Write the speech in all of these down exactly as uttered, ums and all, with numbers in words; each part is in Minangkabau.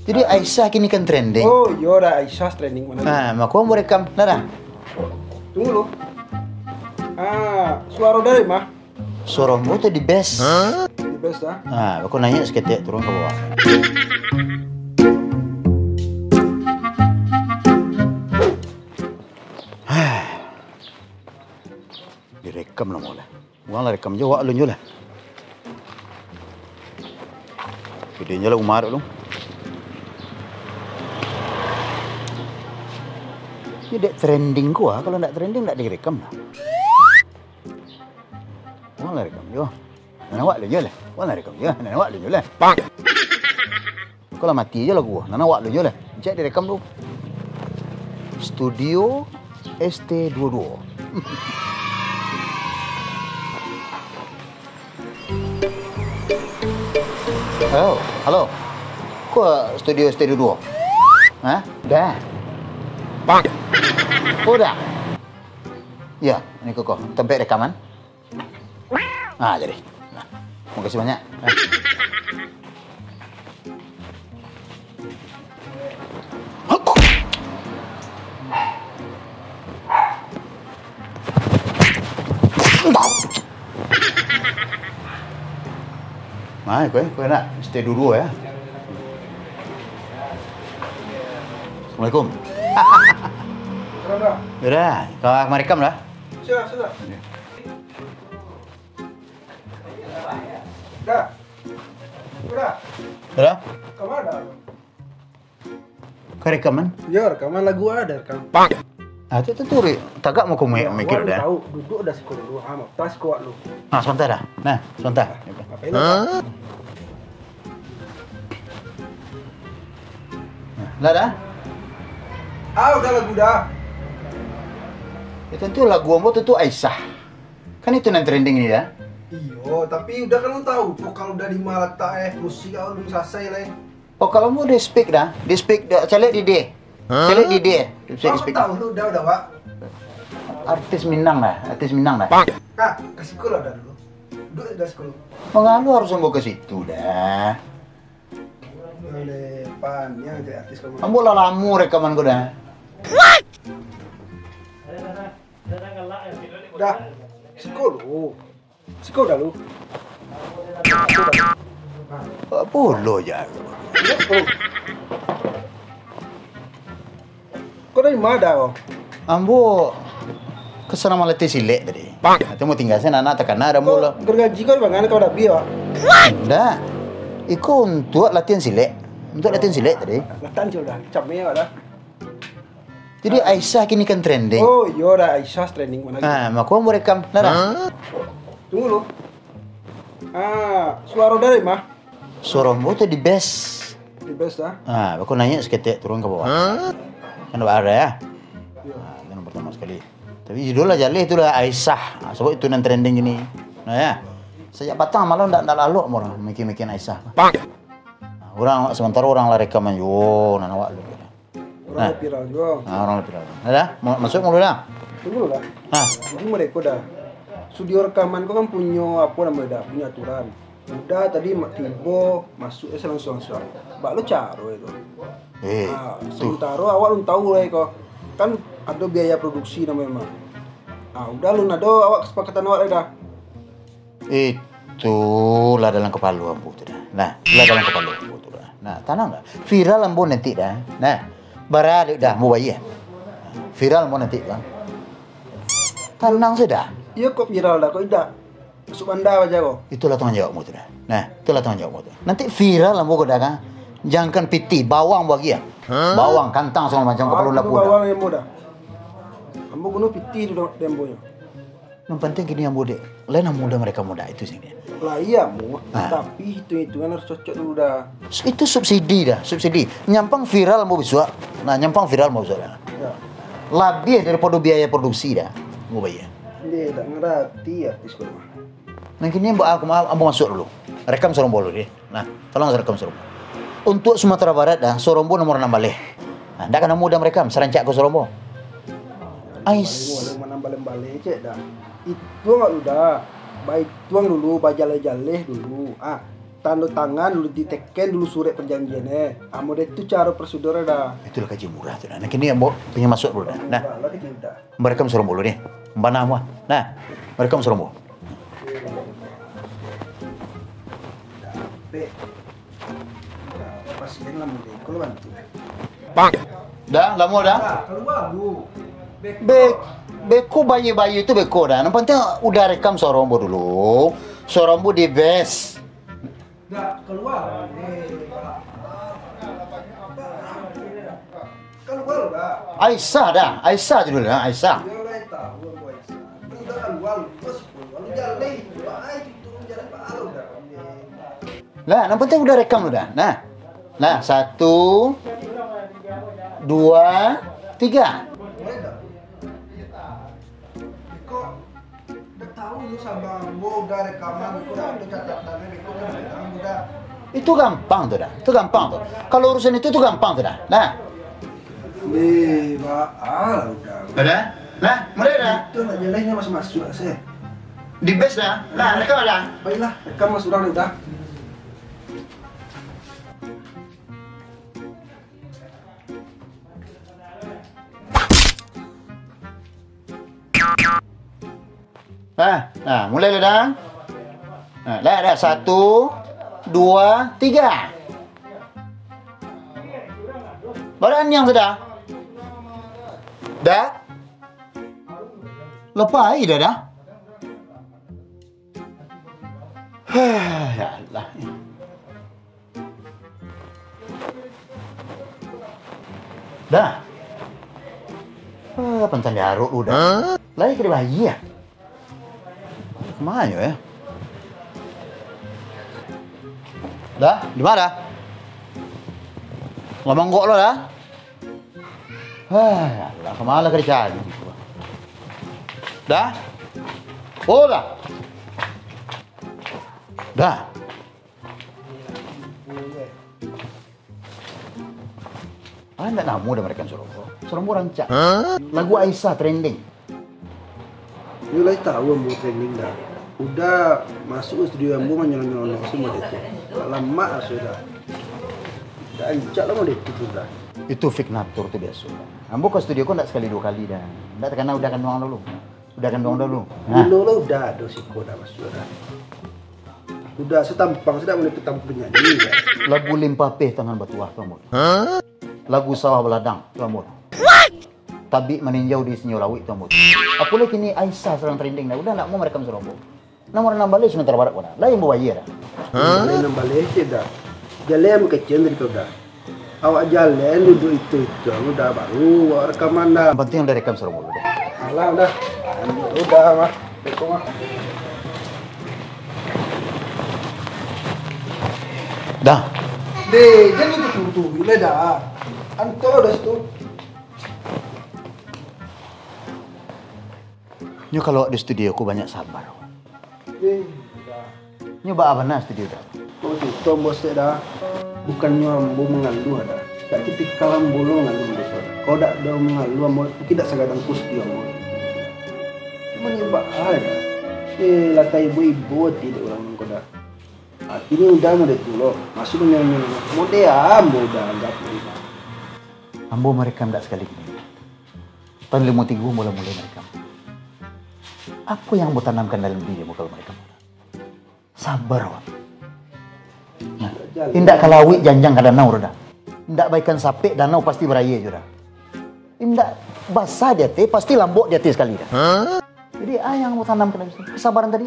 Jadi Aisyah kini kan trending. Oh, iyo dah, Aisyah trending mano? Ah, mako ambo rekam, nah dah. Tunggu lu. Ah, suaro dari mah? Suaro ambo tu the best. The best dah. Ah, mako naiak saketek, turun ka bawah. Direkam lah maulah. Urang lah rekam jo, awak alun jo lah. Videonyo lah Umar dulu. Ini dek trending ko ah, kalau ndak trending ndak direkam lah. Urang lah rekam jo. Nan awak alun jo lah. Urang lah rekam jo. Nan awak alun jo lah. Ko lah mati jo lagu, nan awak alun jo lah. Cek direkam tu. Studio S T dua dua. Halo, halo. Ko studio S T dua dua? Hah? Dah. Ko dah. Ya, ini ko, ko. Tampek rekaman. Ah, jadi. Nah, makasih banyak. Nah. Nah, kau, kau nak stay dulu ya. Assalamualaikum. Sudah, kau merekam dah? Sudah, sudah. Dah. Udah. Udah? Kamana? Ka rekaman? Yo, rekaman lagu ada rekam. Ah, tu, tu, tu, Ri. Tagak mau kau mikir dah. Tahu, duduk dah siko dulu. Ah, mau tas kuat lu. Ah, sebentar dah. Nah, sebentar. Apa ini? Lah dah? Ah, udah lagu dah. Ya, tentu lagu ambo tu, tu Aisyah. Kan itu nan trending ini dah. Iyo, tapi udah kan lu tahu, vokal udah di mana letak eh, musik kau belum selesai lah eh. Oh, kalau mau di speak dah, di speak dah, caliak di D. Caliak di D, di speak, speak. Tahu lu udah, udah, Pak. Artis Minang dah, artis Minang dah. Kak, kasih kul dah dulu. Duduk dah sekolah. Mengalu harus ambo ke situ dah. Boleh, pan, yang jadi artis kamu. Ambo lah lamo rekaman ko dah. Dah. Siko lu. Siko dah lu. Siko dah lu. Nah. Pulo ja. Dah, siko lu. Kau dari mana dah, kau? Ambo ka sana malatiah silek tadi. Bang. Atau mau tinggal sana, anak takana dah mula. Kau gergaji kau di mana, kau dah habis, Pak? Ndak. Iko untuak latihan silek. Untuak latihan silek tadi. Latihan sudah, cameh awak dah. Jadi Aisyah kini kan trending. Oh, iyo dah, Aisyah trending mano? Ah, mako ambo rekam, nah dah. Tunggu lu. Ah, suaro dari mah? Suaro ambo tu the best. The best dah. Ah, mako naiak saketek, turun ka bawah. Kan ndak ada ya? Iyo. Ah, itu yang pertama sekali. Tapi judul lah jaleh tu lah Aisyah. Ah, sabab itu nan trending kini. Nah ya. Sajak patang malam ndak, ndak lalok ambo mikir-mikir Aisyah. Nah, urang, sementara urang lah rekaman juo, nan awak lu. Urang lah viral juo. Ah, urang lah viral. Dah, ma-, masuk mulu dah. Tunggu dulu lah. Ah. Jadi mereka dah. Studio rekaman ko kan punyo apo namo dah, punyo aturan. Udah tadi ma-, tibo, masuk eh, langsung-langsung. Bak lo caro itu. Eh, ah, tu. Sementara awak belum tahu lah ko. Kan ada biaya produksi namo mah. Ah, udah lu ado awak kesepakatan awak dah. Itulah dalam kapalo ambo tu dah. Nah, itulah dalam kapalo ambo tu dah. Nah, tanang dah. Viral ambo nanti dah. Nah, bara dah ambo bayar. Viral ambo nanti dah. Tanang sudah. Iyo kok viral dah, kok indak? Masuk banda aja kok. Itulah tanggung jawab ambo tu dah. Nah, itulah tanggung jawab ambo tu. Nanti viral ambo ko dah kan. Jangankan pitih, bawang ambo agiah. Bawang, kantang, segala macam, kapalo dapur dah. Bawang yang mudah. Ambo guno pitih tu dah, dembonyo. Nan pantiang kini ambo dek, lain nan muda mereka muda itu sih. Lah iya, Mu. Ah. Tapi hitung-hitungan harus cocok dulu dah. Su-, itu subsidi dah, subsidi. Nyampang viral ambo bisuak. Nah, nyampang viral ambo bisuak dah. Ya. Labiah daripada biaya produksi dah. Ambo bayar. Dia tak ngerti artis kau mah. Nah, kini ambo, ambo, ambo masuk dulu. Rekam suaro ambo dulu deh. Nah, tolong rekam suaro ambo. Untuk Sumatera Barat dah, suaro ambo nomor anam baleh. Nah, ndak ka namo dah mereka, sarancak ko suaro ambo. Ais. Nomor anam baleh-baleh cek dah. Ituang awak lu dah. Baituang dulu, bajaleh-jaleh dulu. Ah, Tando tangan dulu, diteken dulu surek parjanjian, eh. Ambo deh tu caro prosedur dah. Itulah kaji murah tu dah. Nah, kini ambo pingin masuak dulu dah. Nah. Lah, lah, kini dah. Barekam sorombo dulu ni. Bana mah. Nah, barekam sorombo. Dah, Bek. Dah, pasien lah, mending. Kalau bantu. Bang. Dah, lamo dah? Dah, kalua lu. Bek. Bek, beko bayi-bayi tu beko dah. Yang penting udah rekam sorombo dulu. Sorombo di base. Dah, kalua. Eh, kalua dah. Aisyah dah. Aisyah tu dulu dah. Aisyah. Dia lah tahu, Aisyah. Udah kalua, bos. Lalu jalan, baik itu jalan, Pak Alu dah. Lah, yang penting udah rekam udah. Nah. Nah, satu, dua, tiga. Beko, dah tahu lu sama ambo udah rekaman, beko dah ada catatannya, beko kan bilang udah. Itu gampang tu dah. Itu gampang tu. Kalau urusan itu tu gampang tu dah. Nah. Weh, Pak Alu dah. Udah? Nah, mulai dah. Itu nak jalannya masuk-masuk lah, sih. Di base dah. Nah, rekam dah. Baiklah, rekam mas urang dah. Ah, nah, mulai dah dah. Nah, dah, dah. Satu, dua, tiga. Baraniang sudah. Dah. Lepas ai dah dah. Ya Allah. Dah. Ah, pantan diaruk lu dah. Lai ka dibayia. Kama nyo, eh? Dah, di ma dah? Lah manggok lo dah. Hah, alah, kama lah ka dicari. Dah? Oh, dah. Dah. Ah, ndak namo dah mereka sorombo. Sorombo rancak. Lagu Aisyah trending. Yo lai tahu ambo trending dah. Udah masuk ke studio ambo manyelonong-nyelonong semua itu. Lamak lah sudah. Dah rancak lah mode itu sudah. Itu fitnah tur tu biaso. Ambo ke studio ko ndak sekali dua kali dah. Ndak takana udah kanduang dulu. Udah kanduang dulu. Nah. Dulu lah udah ada siko dah masuk dah. Udah satampang sudah mulai tampang penyanyi dah. Lagu Limpapeh Tangan Batuah tu ambo. Lagu Sawah Baladang tu ambo. Tabik Maninjau di Sinyo Lauik tu ambo. Apo lai kini Aisyah sadang trending dah. Udah ndak mau marekam sorombo. Nomor anam baleh Sumatera Barat ko dah. Lain babayia dah. Baleh anam baleh cek dah. Jaleh mukecen tadi kau dah. Awak jaleh duduak itu-itu, udah baru awak rekaman dah. Yang penting udah rekam sorombo dulu dah. Alah, udah. Udah, mah. Beko, mah. Dah. Deh, jan itu tutu, gila dah. Anto dah situ. Nyo kalau awak di studio ko banyak sabar. Eh, dah. Nyo baa bana studio dah. Kok gitu, bos, dah. Bukannyo ambo mangaluah dah. Dak tipikal ambo lo mangaluah, bos, dah. Kok dak ado mangaluah, ambo mungkin dak sagadang ko studio ambo. Cuma nyo baa dah. Eh, lah taibo-ibo ati dek urang ko dah. Atinyo udah mode tu lo. Masuk manyanyi. Mode ambo udah anggap lo. Ambo marekam dak sakali kini. Tahun limo tigo ambo lah mulai marekam. Apo yang ambo tanamkan dalam diri ambo kalau marekam? Sabar awak. Nah, indak ka lauik janjang ka danau dah. Indak baikan sapek danau pasti baraia juo dah. Indak basah di ateh pasti lambok di ateh sakali dah. Jadi, ah, yang ambo tanamkan dari situ, kesabaran tadi.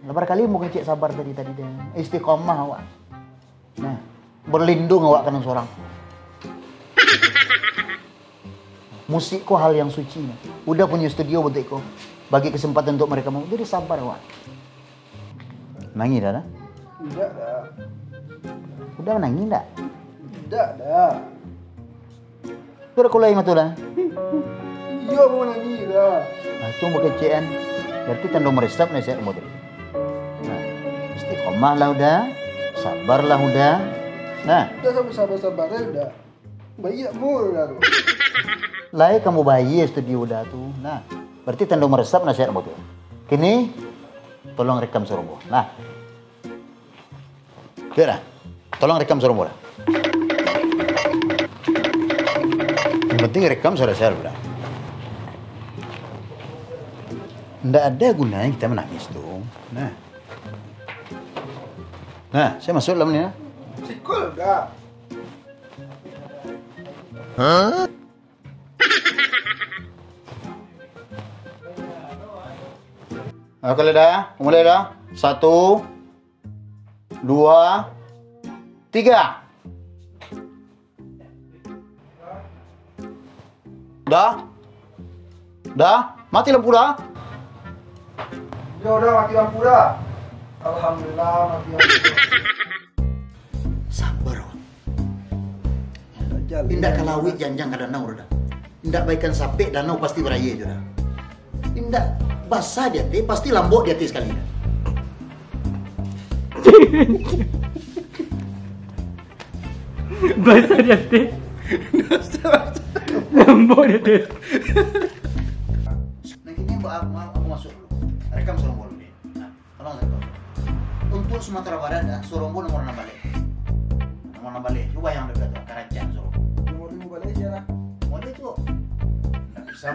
Lah, barangkali ambo kecek sabar tadi, tadi dah. Istiqomah awak. Nah, berlindung awak ka nan sorang. Musik ko hal yang suci. Udah punyo studio bantuak iko, bagi kesempatan untuk mereka mau. Jadi sabar awak. Nangih dah, dah? Indak, dah. Udah manangih ndak? Indak, dah. Tu dah kulai mah tu dah. Iyo, mau manangih dah. Nah, tu bakecek kan. Berarti tando meresap nasihat ambo tadi. Nah, istiqomah lah udah, sabar lah udah. Nah. Udah, sabar-sabar, sabar lah udah. Bayia murah tu. Lai kamu bayia studio udah tu. Nah, berarti tando meresap nasihat ambo tu. Kini, tolong rekam sorombo. Nah. Lihat dah. Tolong rekam sorombo dah. Yang penting rekam suara saya dulu dah. Ndak ada gunanya kita menangis tu. Nah. Nah, saya masuk dalam ni, nah. Sikul dah. Oke, dah. Mulai dah. Satu, dua, tiga. Dah? Dah? Mati lampu dah? Yo, dah mati lampu dah. Alhamdulillah, mati lampu. Sabar, Wan. Indak ka lauik janjang ka danau, dah. Indak baikan sapek, danau pasti baraia jo, dah. Indak basah di ateh, pasti lambok di ateh sakali, dah. Basah di ateh. Lambok di ateh. Nah, kini aku, aku, aku masuk dulu. Rekam sorombo dulu, deh. Nah, tolong rekam. Untuk Sumatera Barat, dah, sorombo nomor anam baleh. Nomor anam baleh. Cubo yang dekat tu, karajan sorombo. Nomor limo baleh sia lah. Nomor itu. Ndak bisa.